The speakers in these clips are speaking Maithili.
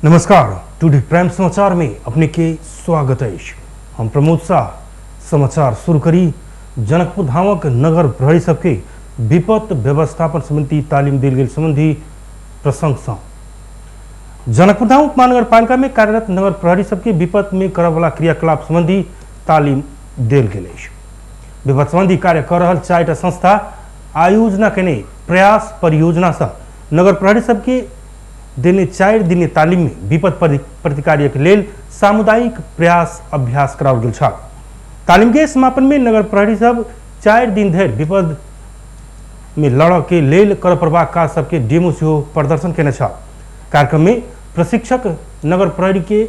नमस्कार, टुडे प्राइम समाचार में अपने के स्वागत है। हम प्रमोद शाह। समाचार शुरू करी। जनकपुर धामक नगर प्रहरी सबके विपद व्यवस्थापन समिति तालीम देल गेल संबंधी प्रसंग सँ जनकपुर धाम उपमहानगरपालिका में कार्यरत नगर प्रहरी सबके विपद में करऽवला क्रियाकलाप संबंधी तालीम देल गेल अछि। विपद संबंधी कार्य कर रहल 4टा संस्था आयोजना केने प्रयास परियोजना सँ नगर प्रहरी सबके देने 4 दिने तालीम में विपद प्रतिकार्य के लेल सामुदायिक प्रयास अभ्यास कराओल गेल छल। तालीम के समापन में नगर प्रहरी सब 4 दिन धरि विपद में लड़ऽ के लेल कर पड़बाक काज सबके डेमो सेहो प्रदर्शन केने छल। कार्यक्रम में प्रशिक्षक नगर प्रहरी के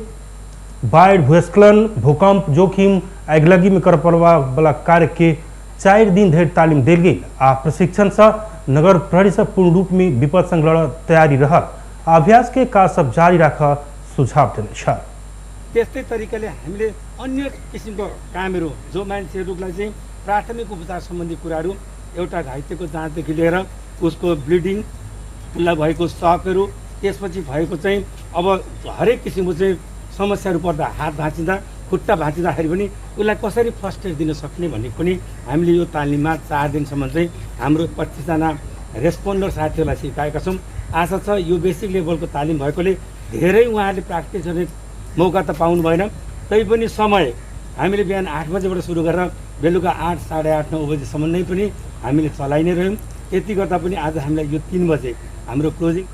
बाढ़ि, भूस्खलन, भूकंप जोखिम, आगिलगी में कर पड़बा कार्य के 4 दिन धरि तालीम देल गेल आ प्रशिक्षण से नगर प्रहरी सब पूर्ण रूप में विपद संग लड़ऽ तैयारी रहल अभ्यास के काज सब जारी राख सुझाव देने छल। त्यस्तै तरिकाले हामीले अन्य किसिमको कामहरू जो मान्छेहरूलाई चाहिँ प्राथमिक उपचार सम्बन्धी कुराहरू, एउटा घाइतेको जाँचदेखि लिएर उसको ब्लिडिङ, उसलाई भएको सकहरू, त्यसपछि भएको चाहिँ अब हरेक किसिमको चाहिँ समस्याहरू पर्दा हात भाँचिँदा, खुट्टा भाँचिँदाखेरि पनि उसलाई कसरी फर्स्ट एड दिन सक्ने भन्ने पनि हामीले यो तालिममा 4 दिनसम्म चाहिँ हाम्रो 25जना रेस्पोन्डर साथीहरूलाई सिकाएका छौँ। आशा छ यो बेसिक लेभलको तालिम भएकोले धेरै उहाँहरूले प्र्याक्टिस गर्ने मौका त पाउनु भएन, तैपनि समय हामीले बिहान 8 बजेबाट सुरु गरेर बेलुका 8, 8:30, 9 बजीसम्म नै पनि हामीले चलाइ नै रह्यौँ। यति गर्दा पनि आज हामीलाई यो 3 बजे हाम्रो क्लोजिङ।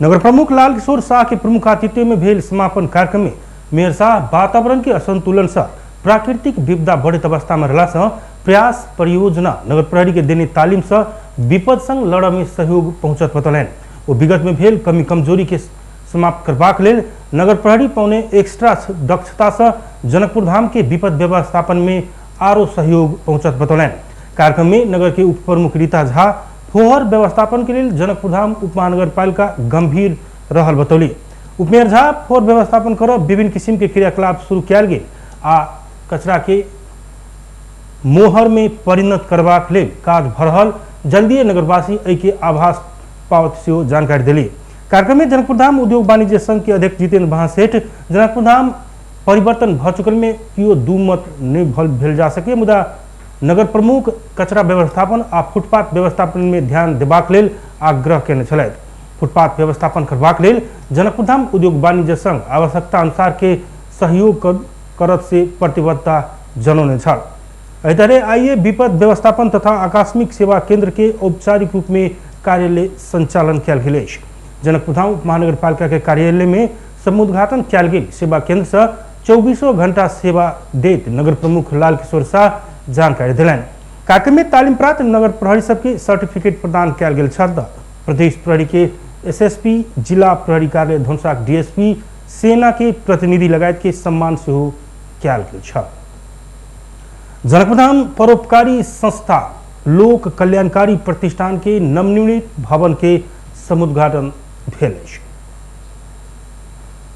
नगर प्रमुख लाल किशोर शाह के प्रमुख आतिथ्य में भेल समापन कार्यक्रम में मेयर शाह वातावरण के असंतुलन से प्राकृतिक विपदा बढ़ित अवस्था में रहला से प्रयास परियोजना नगर प्रहरी के देने तालीम से विपद संग लड़ऽ में सहयोग पहुँचत बतौलनि। ओ विगत में भेल कमी कमजोरी के समाप्त करबाक लेल नगर प्रहरी पौने एक्स्ट्रा दक्षता से जनकपुर धाम के विपद व्यवस्थापन में आरो सहयोग पहुँचत बतौलनि। कार्यक्रम में नगर के उप प्रमुख रीता झा फोहर व्यवस्थापन के लेल जनकपुर धाम उपमहानगरपालिका गंभीर रहल बतौली। उपमेयर झा फोहर व्यवस्थापन कर विभिन्न किसिम के क्रियाकलाप शुरू कयल गेल आ कचरा के मोहर में परिणत करबाक लेल काज भऽ रहल जल्दिए नगरवासी एहि के आभास पावत सेहो जानकारी देली। कार्यक्रम में जनकपुर धाम उद्योग वाणिज्य संघ के अध्यक्ष जितेंद्र महासेठ जनकपुर धाम परिवर्तन भऽ चुकल में केओ दू मत नहीं भेल जा सके, मुदा नगर प्रमुख कचरा व्यवस्थापन आ फुटपाथ व्यवस्थापन में ध्यान देबाक लेल आग्रह केने छलथि। फुटपाथ व्यवस्थापन करबाक लेल जनकपुर धाम उद्योग वाणिज्य संघ आवश्यकता अनुसार के सहयोग करत से प्रतिबद्धता जनौने छल। एहि तरह आइए विपद व्यवस्थापन तथा आकस्मिक सेवा केंद्र के औपचारिक रूप में कार्यालय संचालन कयल गेल अछि। जनकपुर धाम उपमहानगरपालिका के कार्यालय में समुद्घाटन कयल गेल सेवा केंद्र से 24 घंटा सेवा देत नगर प्रमुख लाल किशोर शाह जानकारी देलनि। कार्यक्रम में तालीम प्राप्त नगर प्रहरी सबके सर्टिफिकेट प्रदान कयल गेल छल। प्रदेश प्रहरी के एसएसपी, जिला प्रहरी कार्यालय धनुषाक डीएसपी, सेना के प्रतिनिधि लगायत के सम्मान सेहो कयल गेल छल। जनकपुर धाम परोपकारी संस्था लोक कल्याणकारी प्रतिष्ठान के नवनिर्मित भवन के समुद्घाटन भेल अछि।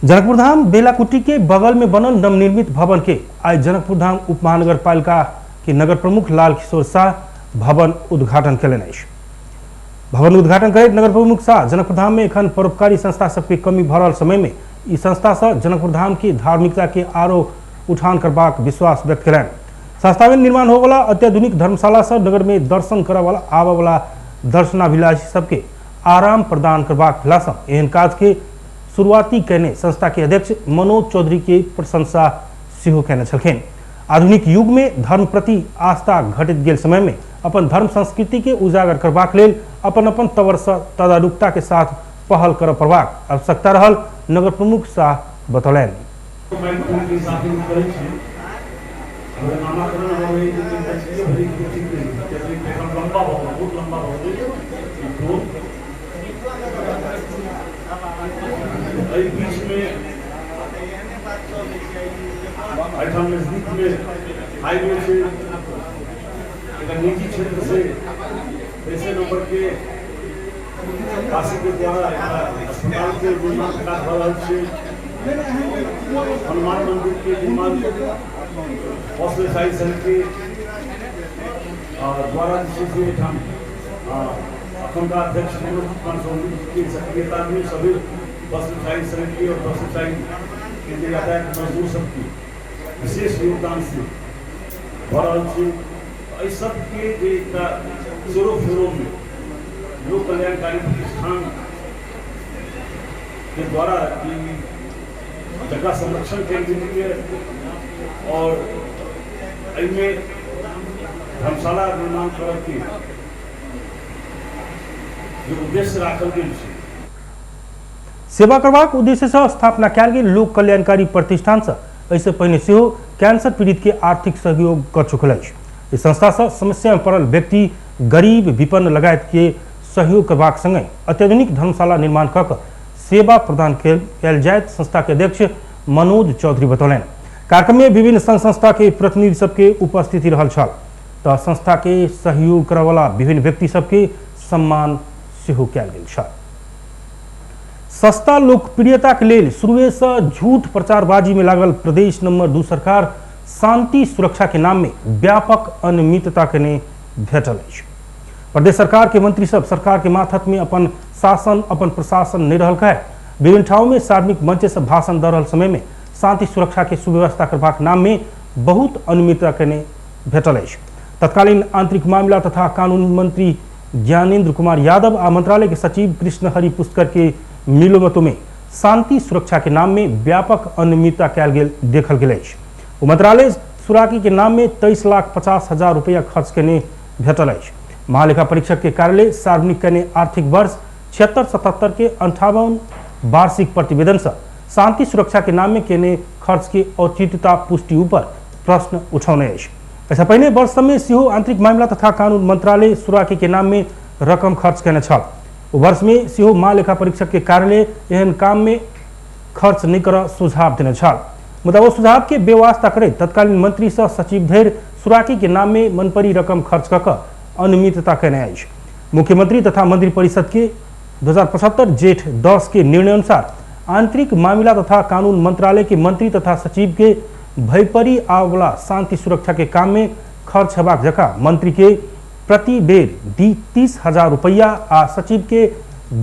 जनकपुर धाम बेलाकुटी के बगल में बनल नवनिर्मित भवन के आइ जनकपुर धाम उपमहानगरपालिका के नगर प्रमुख लाल किशोर शाह भवन उद्घाटन केलनि अछि। भवन उद्घाटन करैत नगर प्रमुख शाह जनकपुर धाम में एखन परोपकारी संस्था सबके कमी भऽ रहल समय में ई संस्था से जनकपुर धाम के धार्मिकता के आरो उठान करबाक विश्वास व्यक्त केलनि। संस्था में निर्माण होवला अत्याधुनिक धर्मशाला से नगर में दर्शन करऽ वाला आबऽ वाला दर्शनाभिलाषी सबके आराम प्रदान करबाक भेला एहन काज के शुरुआती केने संस्था के अध्यक्ष मनोज चौधरी के प्रशंसा सेहो केने छलखिन। आधुनिक युग में धर्म प्रति आस्था घटित गेल समय में अपन धर्म संस्कृति के उजागर करबाक लेल अपन अपन तवर से तदारुकता के साथ पहल करऽ पड़बाक आवश्यकता रहल नगर प्रमुख शाह बतौलनि। नजदीक में हाईवे से निजी क्षेत्र से पैसे नंबर के काशी के द्वारा अस्पताल के निर्माण काज भऽ रहल छै। हनुमान मंदिर के निर्माण संघ के द्वारा जे छै एहिठाम अखनका अध्यक्ष मनोज कुमार चौधरी के सक्रियता में सभी बस व्यवसायी संघ की और बस व्यवसायी केंद्रीय यातायात मजदूर सबके विशेष योगदान से भऽ रहल छै। एहि सबके जे एकटा चेरो फेरोमे लोक कल्याणकारी प्रतिष्ठान के द्वारा जकरा संरक्षण कयल गेल और एहिमे धर्मशाला निर्माण करऽके जे उद्देश्य राखल गेल छै। सेवा करबाक उद्देश्य से स्थापना कयल गेल लोक कल्याणकारी प्रतिष्ठान से एहिसँ पहिने सेहो कैंसर पीड़ित के आर्थिक सहयोग कऽ चुकल अछि। एहि संस्था से समस्या में पड़ल व्यक्ति, गरीब, विपन्न लगायत के सहयोग करबाक संगहि अत्याधुनिक धर्मशाला निर्माण कऽ कऽ सेवा प्रदान कयल जायत संस्था के अध्यक्ष मनोज चौधरी बतौलनि। कार्यक्रम में विभिन्न संघ संस्था के प्रतिनिधि सबके उपस्थिति रहल छल तऽ संस्था के सहयोग करऽवला विभिन्न व्यक्ति सबके सम्मान सेहो कयल गेल छल। सस्ता लोकप्रियता के लेल शुरुए से झूठ प्रचारबाजी में लागल प्रदेश नंबर 2 सरकार शांति सुरक्षा के नाम में व्यापक अनियमितता केने भेटल अछि। प्रदेश सरकार के मंत्री सब सरकार के माथत में अपन शासन अपन प्रशासन नहीं रहल कहे विभिन्न ठाव में सार्वजनिक मंच से भाषण दऽ रहल समय में शांति सुरक्षा के सुव्यवस्था करबाक नाम में बहुत अनियमितता केने भेटल अछि। तत्कालीन आंतरिक मामला तथा कानून मंत्री ज्ञानेन्द्र कुमार यादव आ मंत्रालय के सचिव कृष्ण हरि पुष्कर के मिलोमतो में शांति सुरक्षा के नाम में व्यापक अनियमितता कयल गेल देखल गेल अछि। ओ मंत्रालय सुराकी के नाम में 23,50,000 रुपया खर्च केने भेटल अछि। महालेखा परीक्षक के कार्यालय सार्वजनिक केने आर्थिक वर्ष 76-77 के 58 वार्षिक प्रतिवेदन से शांति सुरक्षा के नाम में केने खर्च के औचित्यता पुष्टि ऊपर प्रश्न उठौने अछि। एहिसँ पहिने वर्ष में सेहो आंतरिक मामला तथा कानून मंत्रालय सुराकी के नाम में रकम खर्च केने छल। ओ वर्ष में सेहो महालेखा परीक्षक के कार्यालय एहन काम में खर्च नहीं कर सुझाव देने छल, मुदा ओ सुझाव के बेवास्ता करैत तत्कालीन मंत्री सह सचिव धरि सुराकी के नाम में मनपरी रकम खर्च कऽ कऽ अनियमितता केने अछि। मुख्यमंत्री तथा मंत्री परिषद के 2075 जेठ 10 के निर्णय अनुसार आंतरिक मामला तथा कानून मंत्रालय के मंत्री तथा सचिव के भयपरी आवला शांति सुरक्षा के काम में खर्च हेबाक जकाँ मंत्री के प्रति बेर 30,000 रुपया आ सचिव के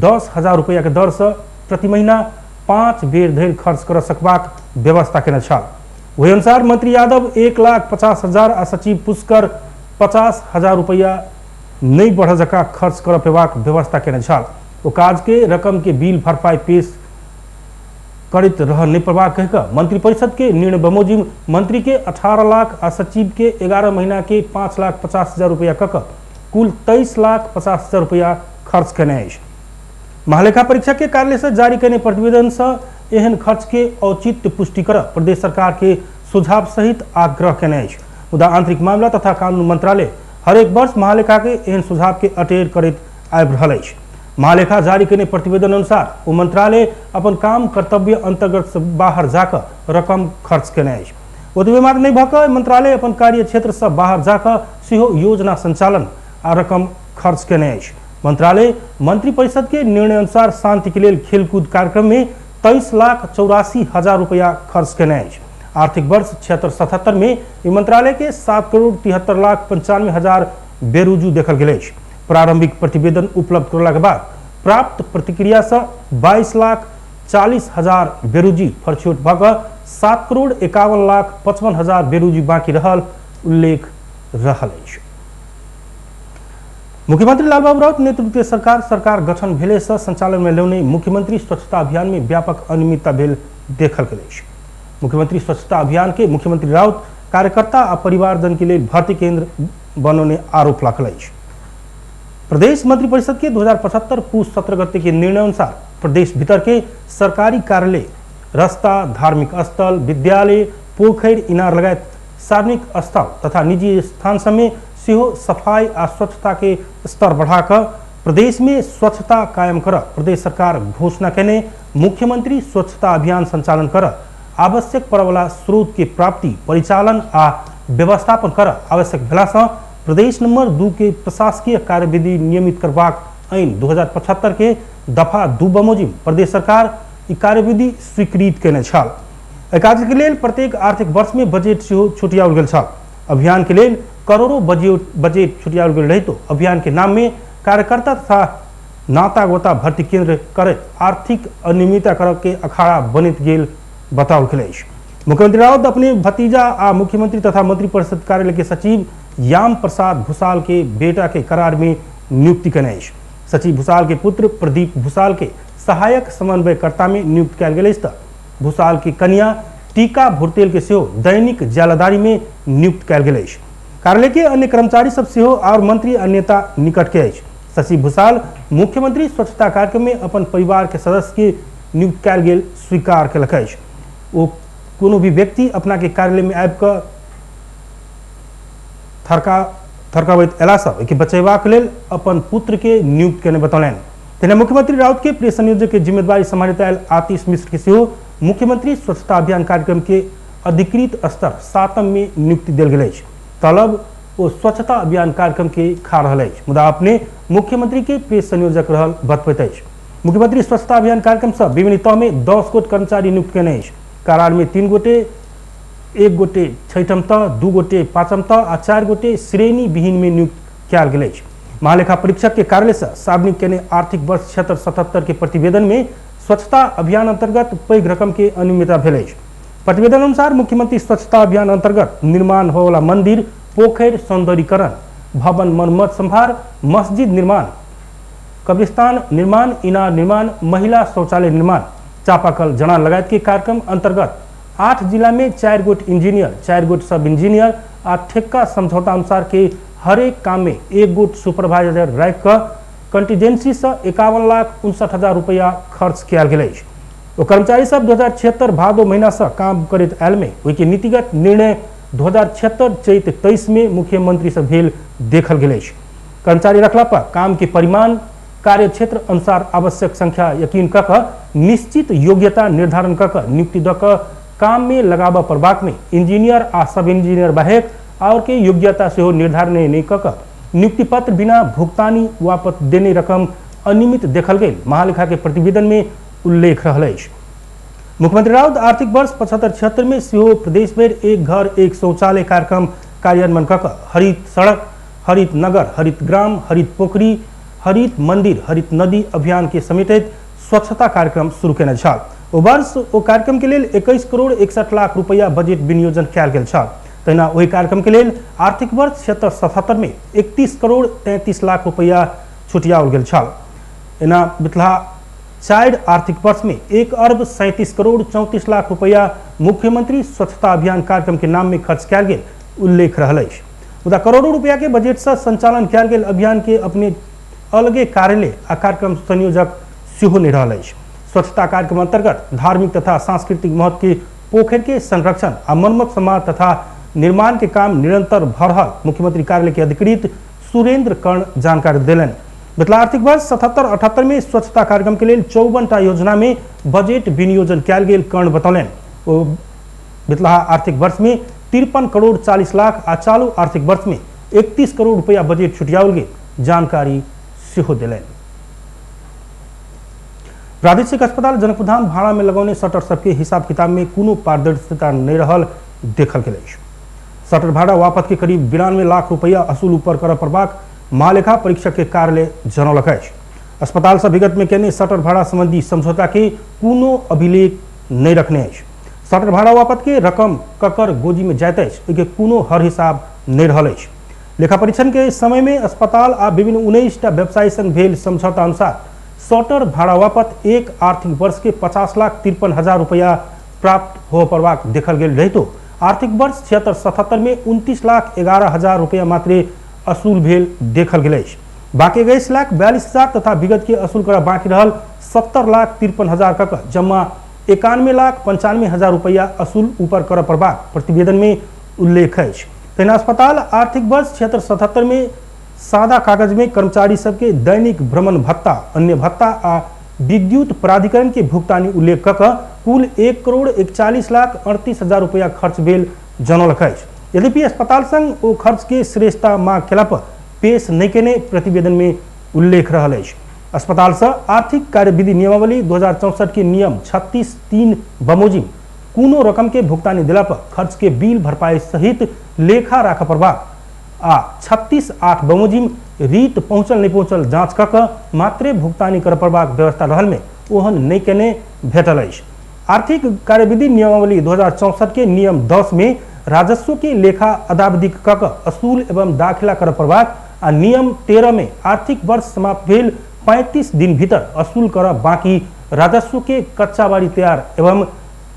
10,000 रुपया के दर से प्रति महीना 5 बेर धरि खर्च कर सकबाक व्यवस्था केने छल। ओहि अनुसार मंत्री यादव 1,50,000 आ सचिव पुष्कर 50,000 रुपया नहीं बढ़ जकाँ खर्च कर पेबाक व्यवस्था केने छल। ओ काज के रकम के बिल भरपाई पेश करैत रह नहीं पड़बाक कहि कऽ मंत्रिपरिषद के निर्णय बमोजिम मंत्री के 18 लाख आ सचिव के 11 महीना के 5,50,000 रुपया कऽ कऽ कुल 23,50,000 रुपया खर्च केने अछि। महालेखा परीक्षक के कार्यालय से जारी केने प्रतिवेदन से एहन खर्च के औचित्य पुष्टि कर प्रदेश सरकार के सुझाव सहित आग्रह केने अछि। मुदा आंतरिक मामला तथा कानून मंत्रालय हरेक वर्ष महालेखा के एहन सुझाव के अटेर करैत आबि रहल अछि। महालेखा जारी केने प्रतिवेदन अनुसार ओ मंत्रालय अपन काम कर्तव्य अंतर्गत से बाहर जाकऽ रकम खर्च केने अछि। ओतबे मात्र नहि भऽ कऽ मंत्रालय अपन कार्य क्षेत्र से बाहर जाकऽ सेहो योजना संचालन आ रकम खर्च केने अछि। मंत्रालय मंत्रिपरिषद के निर्णय अनुसार शांति के लेल खेलकूद कार्यक्रम में 23,84,000 रुपया खर्च केने अछि। आर्थिक वर्ष 76-77 में ई मंत्रालय के 7,73,95,000 बेरुजू देखल गेल अछि। प्रारंभिक प्रतिवेदन उपलब्ध करला के बाद प्राप्त प्रतिक्रिया से 22,40,000 बेरुजी फरछोट भऽ कऽ 7,51,55,000 बेरुजी बाकी रहल उल्लेख रहल अछि। मुख्यमंत्री लालबाबू राउत नेतृत्व के सरकार सरकार गठन भेले से संचालन में लौने मुख्यमंत्री स्वच्छता अभियान में व्यापक अनियमितता भेल देखल गेल अछि। मुख्यमंत्री स्वच्छता अभियान के मुख्यमंत्री राउत कार्यकर्ता आ परिवारजन के लेल भर्ती केंद्र बनौने आरोप लागल अछि। प्रदेश मंत्रिपरिषद के 2075 पुस 17 गते के निर्णय अनुसार प्रदेश भीतर के सरकारी कार्यालय, रास्ता, धार्मिक स्थल, विद्यालय, पोखरि, इनार लगायत सार्वजनिक स्थल तथा निजी स्थान समेत सेहो सफाई आ स्वच्छता के स्तर बढ़ाकर प्रदेश में स्वच्छता कायम कर प्रदेश सरकार घोषणा केने मुख्यमंत्री स्वच्छता अभियान संचालन कर आवश्यक पड़वला स्रोत के प्राप्ति, परिचालन आ व्यवस्थापन कर आवश्यक भेला से प्रदेश नंबर 2 के प्रशासकीय कार्यविधि नियमित करबाक ऐन 2075 के दफा 2 बमोजिम प्रदेश सरकार ई कार्यविधि स्वीकृत केने छल। एहि काज के लेल प्रत्येक आर्थिक वर्ष में बजट सेहो छुटियाओल गेल छल। अभियान के लेल करोड़ों बजट छुटियाओल गेल रहितो अभियान के नाम में कार्यकर्ता तथा नाता गोता भर्ती केंद्र करैत आर्थिक अनियमितता करऽ के अखाड़ा बनैत गेल बताओल गेल अछि। मुख्यमंत्री राउत अपने भतीजा आ मुख्यमंत्री तथा मंत्रिपरिषद कार्यालय के सचिव याम प्रसाद भूषाल के बेटा के करार में नियुक्ति केने अछि। सचिव भूषाल के पुत्र प्रदीप भूषाल के सहायक समन्वयकर्ता में नियुक्त कयल गेल अछि तऽ भूषाल के कन्या टीका भुर्तेल के सेहो दैनिक ज्यालादारी में नियुक्त कयल गेल अछि। कार्यालय के अन्य कर्मचारी सब सेहो और मंत्री आ नेता निकट के अछि। शशि भूषाल मुख्यमंत्री स्वच्छता कार्यक्रम में अपन परिवार के सदस्य के नियुक्त कयल गेल स्वीकार केलक अछि। ओ कोनो भी व्यक्ति अपना के कार्यालय में आबि कऽ थरकाबैत अयलासँ ओहिके बचेबाक लेल अपन पुत्र के नियुक्त केने बतौलनि। तहिना मुख्यमंत्री राउत के प्रिय संयोजक के जिम्मेदारी सम्हारैत आयल आतिश मिश्र के सेहो मुख्यमंत्री स्वच्छता अभियान कार्यक्रम के अधिकृत स्तर 7 में नियुक्ति देल गेल अछि। तलब ओ स्वच्छता अभियान कार्यक्रम के खा रहल अछि, मुदा अपने मुख्यमंत्री के प्रिय संयोजक रहल बतबैत अछि। मुख्यमंत्री स्वच्छता अभियान कार्यक्रम से विभिन्न तह में 10 गोट कर्मचारी नियुक्त केने अछि। करार में 3 गोटे, 1 गोटे 6ठम तह, 2 गोटे 5म तह आ 4 गोटे श्रेणी विहीन में नियुक्त कयल गेल अछि। महालेखा परीक्षक के कार्यालय से सार्वजनिक केने आर्थिक वर्ष 76-77 के प्रतिवेदन में स्वच्छता अभियान अंतर्गत पैघ रकम के अनियमितता भेल अछि। प्रतिवेदन अनुसार मुख्यमंत्री स्वच्छता अभियान अंतर्गत निर्माण होवला मंदिर, पोखरि सौंदर्यीकरण, भवन मरम्मत संभार, मस्जिद निर्माण, कब्रिस्तान निर्माण, इनार निर्माण, महिला शौचालय निर्माण, चापाकल जड़ान लगायत के कार्यक्रम अंतर्गत 8 जिला में 4 गोट इंजीनियर, 4 गोट सब इंजीनियर आ ठेक्का समझौता अनुसार के हरेक काम में 1 गोट सुपरवाइजर राखि कऽ कंटीजेंसी से 51,59,000 रुपया खर्च कयल गेल अछि। ओ कर्मचारी सब 2076 भादो महीना से काम करैत आयल में ओहिके नीतिगत निर्णय 2076 चैत 23 में मुख्यमंत्री से भेल देखल गेल अछि। कर्मचारी रखला पर काम के परिमाण, कार्य क्षेत्र अनुसार आवश्यक संख्या यकीन कऽ कऽ निश्चित योग्यता निर्धारण कऽ कऽ नियुक्ति दऽ कऽ काम में लगाबऽ पड़बाक में इंजीनियर आ सब इंजीनियर बाहेक और के योग्यता सेहो निर्धारण नहीं कऽ कऽ नियुक्ति पत्र बिना भुगतानी वापस देने रकम अनियमित देखल गेल महालेखा के प्रतिवेदन में उल्लेख रहल अछि। मुख्यमंत्री राउत आर्थिक वर्ष 75-76 में सेहो प्रदेश भरि एक घर एक शौचालय कार्यक्रम कार्यान्वयन कऽ कऽ हरित सड़क, हरित नगर, हरित ग्राम, हरित पोखरी, हरित मंदिर, हरित नदी अभियान के समेटैत स्वच्छता कार्यक्रम शुरू केने छल। ओ वर्ष ओ कार्यक्रम के लेल 21 करोड़ 61 लाख रुपया बजट विनियोजन कयल गेल छल। तहिना ओहि कार्यक्रम के लेल आर्थिक वर्ष 76-77 में 31 करोड़ 33 लाख रुपया छुटियाओल गेल छल। एना बितला 4 आर्थिक वर्ष में 1 अरब 37 करोड़ 34 लाख रुपया मुख्यमंत्री स्वच्छता अभियान कार्यक्रम के नाम में खर्च कयल गेल उल्लेख रहल अछि। मुदा करोड़ों रुपया के बजट से संचालन कयल गेल अभियान के अपने अलगे कार्यालय आ कार्यक्रम संयोजक सेहो नहि रहल अछि। स्वच्छता कार्यक्रम अंतर्गत धार्मिक तथा सांस्कृतिक महत्व के पोखरि के संरक्षण आ मरम्मत समाज तथा निर्माण के काम निरंतर भऽ रहल मुख्यमंत्री कार्यालय के अधिकृत सुरेंद्र कर्ण जानकारी देलनि। बितला आर्थिक वर्ष 77-78 में स्वच्छता कार्यक्रम के लेल 54टा योजना में बजट विनियोजन कयल गेल कर्ण बतौलनि। ओ बितला आर्थिक वर्ष में 53 करोड़ 40 लाख आ चालू आर्थिक वर्ष में 31 करोड़ रुपया बजट छुटियाओल गेल जानकारी सेहो देलनि। प्रादेशिक अस्पताल जनकपुरधाम भाड़ा में लगौने शटर सबके हिसाब किताब में कोनो पारदर्शिता नहीं रहल देखल गेल अछि। शटर भाड़ा वापस के करीब 92 लाख रुपया असूल ऊपर करऽ पड़बाक महालेखा परीक्षक के कार्यालय जनौलक अछि। अस्पताल से विगत में केने शटर भाड़ा संबंधी समझौता के कोनो अभिलेख नहीं रखने अछि। शटर भाड़ा वापस के रकम ककर गोजी में जाइत अछि ओहिके कोनो हर हिसाब नहीं रहल अछि। लेखा परीक्षण के समय में अस्पताल आ विभिन्न 19टा व्यवसायी संग भेल समझौता अनुसार शटर भाड़ा वापस एक आर्थिक वर्ष के 50,53,000 रुपया प्राप्त हो पड़बाक देखल गेल रहितो आर्थिक वर्ष 76-77 में 29,11,000 रुपया मात्रे असूल भेल देखल गेल अछि। बाकी 21,42,000 तथा विगत के असूल कर बाकी रहल 70,53,000 कऽ जमा 91,95,000 रुपया असूल ऊपर कर पड़बाक प्रतिवेदन में उल्लेख अछि। तहिना अस्पताल आर्थिक वर्ष 76-77 में सादा कागज में कर्मचारी सबके दैनिक भ्रमण भत्ता, अन्य भत्ता आ विद्युत प्राधिकरण के भुगतानी उल्लेख कऽ कऽ कुल 1,41,38,000 रुपया खर्च भेल जनौलक अछि। यद्यपि अस्पताल संग ओ खर्च के श्रेष्ठता मांग केला पर पेश नहि केने प्रतिवेदन में उल्लेख रहल अछि। अस्पताल से आर्थिक कार्यविधि नियमावली 2064 के नियम 36(3) बमोजिम कोनो रकम के भुगतानी दिला पर खर्च के बिल भरपाई सहित लेखा राखऽ पड़बाक आ 36(8) बमोजिम रीत पहुँचल नहि पहुँचल जाँच कऽ कऽ मात्रे भुगतानी करय पड़बाक व्यवस्था रहल में ओहन नहि केने भेटल अछि। आर्थिक कार्यविधि नियमावली 2064 के नियम 10 में राजस्व के लेखा अदावधिक कऽ कऽ असूल एवं दाखिला करय पड़बाक आ नियम 13 में आर्थिक वर्ष समाप्त भेल 35 दिन भीतर असूल कर बाकी राजस्व के कच्चाबाड़ी तैयार एवं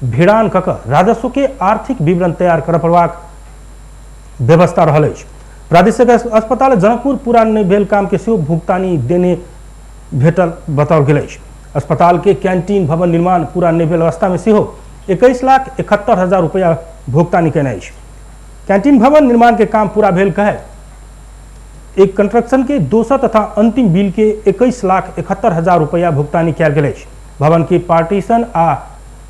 भिड़ान कऽ कऽ राजस्व के आर्थिक विवरण तैयार करय पड़बाक व्यवस्था रहल अछि। प्रादेशिक अस्पताल जनकपुर पूरा नहि भेल काम के सेहो भुगतानी देने भेटल बताओल गेल अछि। अस्पताल के कैंटीन भवन निर्माण पूरा नहि भेल अवस्था में सेहो 21,71,000 रुपया भुगतानी केने अछि। कैंटीन भवन निर्माण के काम पूरा भेल कहे एक कंस्ट्रक्शन के दोसर तथा अंतिम बिल के 21,71,000 रुपया भुगतानी कयल गेल अछि। भवन के पार्टीशन आ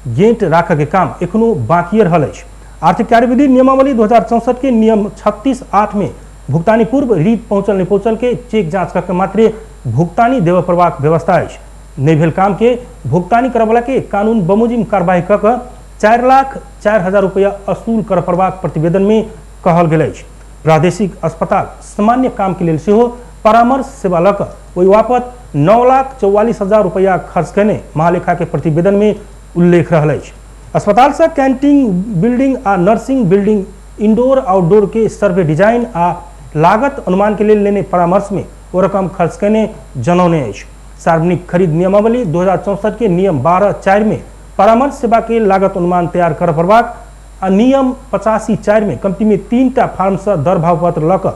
गेट राखऽ के काम एखनो बाकी रहल अछि। आर्थिक कार्यविधि नियमावली 2064 के नियम 36(8) में भुगतानी पूर्व रीत पहुँचल नहि पहुँचल के चेक जाँच कऽ के मात्रे भुगतानी देबय पड़बाक व्यवस्था अछि। नहि भेल काम के भुगतानी करऽवला के कानून बमोजिम कार्रवाई कऽ कऽ 4,04,000 रुपया असूल करय पड़बाक प्रतिवेदन में कहल गेल अछि। प्रादेशिक अस्पताल सामान्य काम के लेल सेहो परामर्श सेवा लऽ कऽ ओहि बापत 9,44,000 रुपया खर्च केने महालेखा के प्रतिवेदन में उल्लेख रहल अछि। अस्पताल से कैंटीन बिल्डिंग आ नर्सिंग बिल्डिंग इंडोर आउटडोर के सर्वे डिजाइन आ लागत अनुमान के लेल लेने परामर्श में ओ रकम खर्च केने जनौने अछि। सार्वजनिक खरीद नियमावली 2064 के नियम 12(4) में परामर्श सेवा के लागत अनुमान तैयार करय पड़बाक आ नियम 85(4) में कम्ती में 3टा फार्म से दर भाव पत्र लऽ कऽ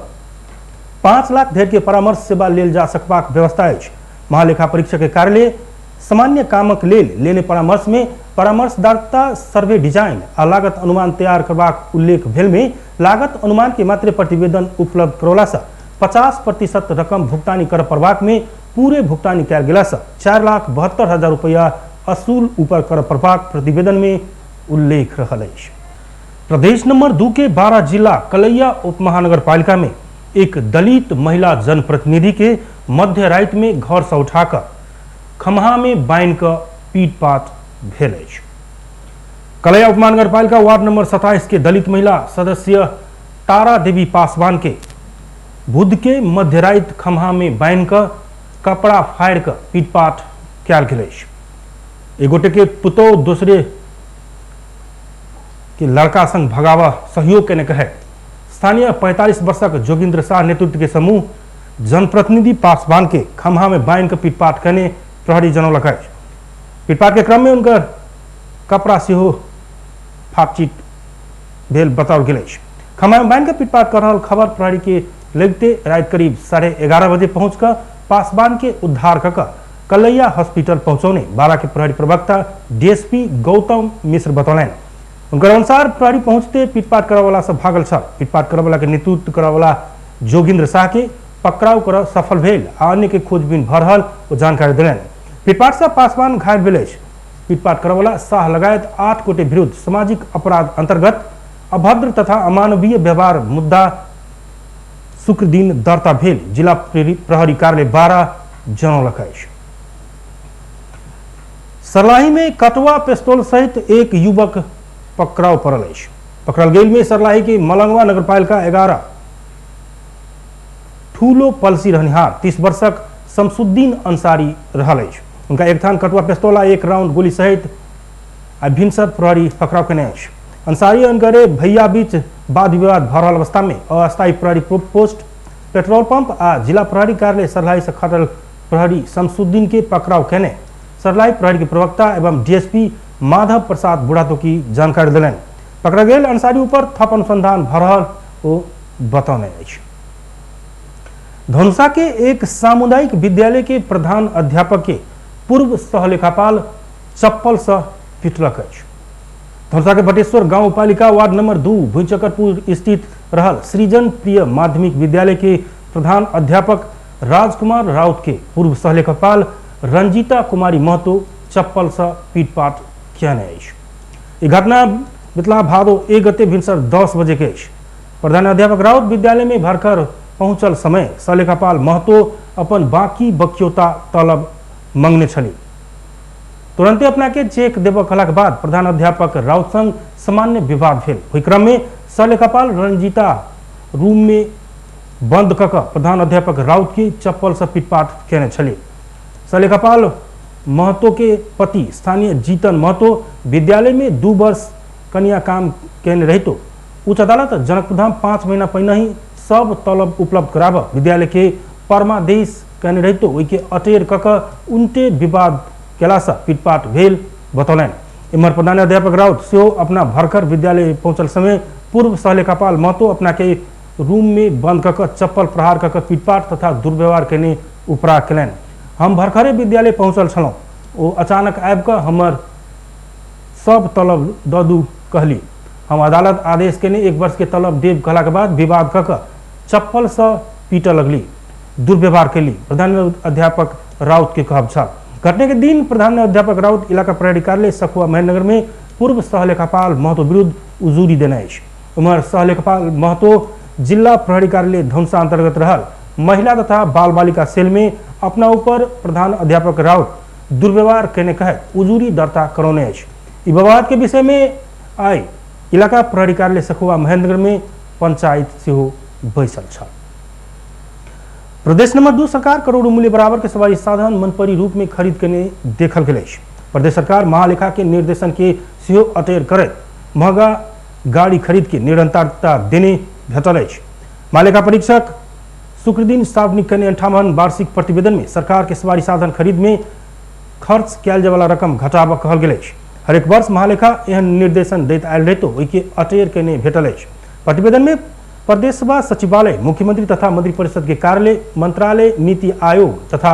5 लाख धरि के परामर्श सेवा लेल जा सकबाक व्यवस्था अछि। महालेखा परीक्षक के कार्यालय सामान्य कामक लेल लेने परामर्श में परामर्शदाता सर्वे डिजाइन आ लागत अनुमान तैयार करबाक उल्लेख भेल में लागत अनुमान के मात्र प्रतिवेदन उपलब्ध करौला से 50% रकम भुगतानी करय पड़बाक में पूरे भुगतानी कयल गेला से 4,72,000 रुपया असूल ऊपर करय पड़बाक प्रतिवेदन में उल्लेख रहल अछि। प्रदेश नंबर 2 के 12 जिला कलैया उपमहानगरपालिका में एक दलित महिला जनप्रतिनिधि के मध्य राति में घर से उठाकर खम्हा में बान्हि कऽ पीटपाट भेल अछि। कलैया उपमहानगरपालिका वार्ड नंबर 27 के दलित महिला सदस्य तारा देवी पासवान के बुध के मध्य राति खम्हा में बान्हि कऽ कपड़ा फाड़ि कऽ पीटपाट कयल गेल अछि। एक गोटे के पुतोह दूसरे के लड़का संग भगावा सहयोग केने कहे स्थानीय 45 वर्षक जोगिंद्र शाह नेतृत्व के समूह जनप्रतिनिधि पासवान के खम्हा में बान्हि कऽ पीटपाट केने प्रहरी जनौलक अछि। पीटपाट के क्रम में उनकर कपड़ा सेहो फाटचिट भेल बताओल गेल अछि। खम्हा में बान्हि कऽ पीटपाट कर रहल खबर प्रहरी के लगिते राति करीब 11:30 बजे पहुँच कऽ पासवान के उद्धार कऽ कऽ कलैया हॉस्पिटल पहुँचौने बारा के प्रहरी प्रवक्ता डीएसपी गौतम मिश्र बतौलनि। उनकर अनुसार प्रहरी पहुँचते पीटपाट करऽवला सब भागल छल। पीटपाट करऽवला के नेतृत्व करऽवला जोगिंद्र शाह के पकड़ाव कर सफल भेल आ अन्य के खोजबीन भऽ रहल ओ जानकारी देलनि। पीटपाट से पासवान घायल भेल अछि। पीटपाट करऽवला शाह लगायत 8 गोटे विरुद्ध सामाजिक अपराध अंतर्गत अभद्र तथा अमानवीय व्यवहार मुद्दा शुक्र दिन दर्ता भेल जिला प्रहरी कार्यालय 12 जनौलक अछि। सर्लाही में कटवा पिस्तौल सहित एक युवक पकड़ाव पड़ल अछि। पकड़ल गेल में सर्लाही के मलंगवा नगरपालिका 11 ठूलो पलसी रहनिहार 30 वर्षक शमसुद्दीन अंसारी रहल अछि। उनका एक थान कटवा पिस्तौल आ 1 राउंड गोली सहित आ भिनसर प्रहरी पकड़ाव केने अछि। अंसारी अनगरे भैया बीच वाद विवाद भऽ रहल अवस्था में अस्थायी प्रहरी पोस्ट पेट्रोल पंप आ जिला प्रहरी कार्यालय सर्लाही से खटल प्रहरी शमसुद्दीन के पकड़ाव केने सर्लाही प्रहरी के प्रवक्ता एवं डीएसपी माधव प्रसाद बुढ़ातोकी जानकारी देलनि। पकड़ा गेल अंसारी ऊपर थप अनुसंधान भऽ रहल ओ बतौने अछि। धनुषा के एक सामुदायिक विद्यालय के प्रधान अध्यापक के पूर्व सहलेखापाल चप्पल से पिटलक अछि। धनुषा के बटेश्वर गांव पालिका वार्ड नंबर 2 भुईचकरपुर स्थित रहल सृजन प्रिय माध्यमिक विद्यालय के प्रधान अध्यापक राजकुमार राउत के पूर्व सहलेखापाल रंजीता कुमारी महतो चप्पल से पीटपाट केने अछि। ई घटना बितला भादो 1 गते भिनसर 10 बजे के अछि। प्रधानाध्यापक राउत विद्यालय में भरकर पहुंचल समय सहलेखापाल महतो अपन बाकी बक्योता तलब मंगने छली। तुरंते अपना के चेक देबऽ कहलाक बाद प्रधानाध्यापक राउत संग सामान्य विवाद भेल। ओहि क्रम में सहलेखापाल रंजीता रूम में बंद कऽ कऽ प्रधान अध्यापक राउत के चप्पल से पिटपाट केने छली। सहलेखापाल महतो के पति स्थानीय जीतन महतो विद्यालय में 2 वर्ष कनिया काम केने रहितो उच्च अदालत जनकपुरधाम 5 महीना पहिने ही सब तलब उपलब्ध कराब विद्यालय के परमादेश केने रहितो ओहि के अटेर कऽ कऽ उनटे विवाद केलासँ पिटपाट भेल बतौलनि। इम्हर प्रधानाध्यापक राउत सेहो अपना भरकर विद्यालय पहुँचल समय पूर्व सहलेखापाल महतो अपना के रूम में बंद कऽ कऽ चप्पल प्रहार कऽ कऽ पिटपाट तथा दुर्व्यवहार केने उपरा केलनि। हम भरखरे विद्यालय पहुँचल छलहुँ, ओ अचानक आबि कऽ हमर सब तलब दऽ दू कहली। हम अदालत आदेश केने 1 वर्ष के तलब देब कहला के बाद विवाद कऽ कऽ चप्पलसँ पीटऽ लगली, दुर्व्यवहार केली, प्रधान अध्यापक राउत के कहब छल। घटना के दिन प्रधान अध्यापक राउत इलाका प्रहरी कार्यालय सखुआ महेन्द्रनगर में पूर्व सहलेखापाल महतो विरुद्ध उजूरी देने अछि। उम्हर सहलेखापाल महतो जिला प्रहरी कार्यालय धनुषा अंतर्गत रहल महिला तथा बाल बालिका सेल में अपना ऊपर प्रधान अध्यापक राउत दुर्व्यवहार केने कहैत उजूरी दर्ता करौने अछि। ई विवाद के विषय में आइ इलाका प्रहरी कार्यालय सखुआ महेन्द्रनगर में पंचायत सेहो बैसल छल। प्रदेश नंबर 2 सरकार करोड़ों मूल्य बराबर के सवारी साधन मनपरी रूप में खरीद के देखल गेल अछि। प्रदेश सरकार महालेखा के निर्देशन के सेहो अटेर करैत महंगा गाड़ी खरीद के निरंतरता देने भेटल अछि। महालेखा परीक्षक शुक्रदिन सार्वजनिक कयने 58 वार्षिक प्रतिवेदन में सरकार के सवारी साधन खरीद में खर्च कयल जाय वाला रकम घटाबऽ कहल गेल अछि। हरेक वर्ष महालेखा एहन निर्देशन दैत आयल रहितो ओहिके अटेर कयने भेटल अछि। प्रतिवेदन में प्रदेश सभा सचिवालय, मुख्यमंत्री तथा मंत्रिपरिषद के कार्यालय, मंत्रालय, नीति आयोग तथा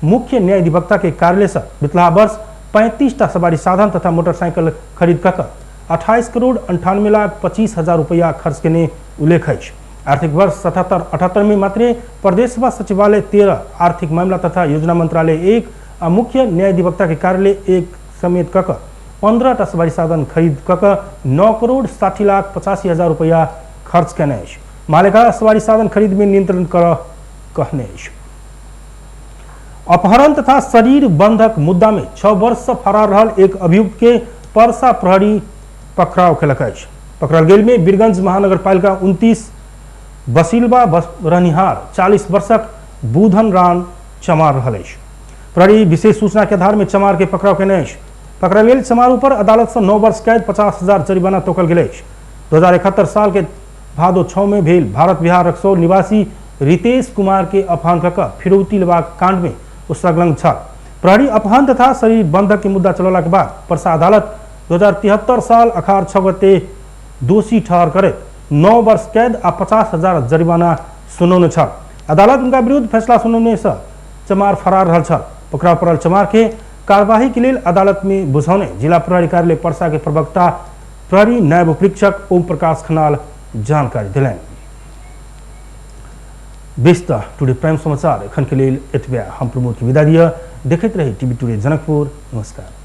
मुख्य न्यायाधिवक्ता के कार्यालय से बितला वर्ष 35टा सवारी साधन तथा मोटरसाइकिल खरीद कऽ 28 करोड़ 98 लाख 25 हजार रुपया खर्च केने उल्लेख अछि। आर्थिक वर्ष 77-78 में मात्रे प्रदेश सभा सचिवालय 13, आर्थिक मामला तथा योजना मंत्रालय 1 आ मुख्य न्यायाधिवक्ता के कार्यालय 1 समेत कऽ 15टा सवारी साधन खरीद कऽ 9 करोड़ 60 लाख 85 हजार रुपया खर्च केने अछि। महालेखा सवारी साधन खरीद में नियंत्रण कर कहने अछि। अपहरण तथा शरीर बंधक मुद्दा में 6 वर्ष से फरार रहल एक अभियुक्त के परसा प्रहरी पकड़ाव केलक अछि। पकड़ल गेल में बीरगंज महानगरपालिका 29 बसिलबा रहनिहार 40 वर्षक बुधन रान चमार रहल अछि। प्रहरी विशेष सूचना के आधार में चमार के पकड़ाव केने अछि। पकड़ल गेल चमार ऊपर अदालत से 9 वर्ष कैद 50 हजार जरिमाना तोकल गेल अछि। 2071 साल के भादो 6 में भेल भारत बिहार रक्सौल निवासी रितेश कुमार के अपहरण कऽ फिरौती लेबाक कांड में ओ संलग्न छल। प्रहरी अपहरण तथा शरीर बंधक के मुद्दा चलौला के बाद परसा अदालत 2073 साल अखार 6 गते दोषी ठहर करैत 9 वर्ष कैद आ 50 हजार जरिमाना सुनौने छल। अदालत उनका विरुद्ध फैसला सुनौने से चमार फरार रहल छल। पकड़ाव पड़ल चमार के कार्यवाही के लेल अदालत में बुझौने जिला प्रहरी कार्यालय परसा के प्रवक्ता प्रहरी नायब उपरीक्षक ओम प्रकाश खनाल जानकारी दिलनि। बेस्ता टुडे प्राइम समाचार एखन के लेल एतबे। हम प्रमोद के विदा दिअ। देखैत रही टीवी टुडे जनकपुर। नमस्कार।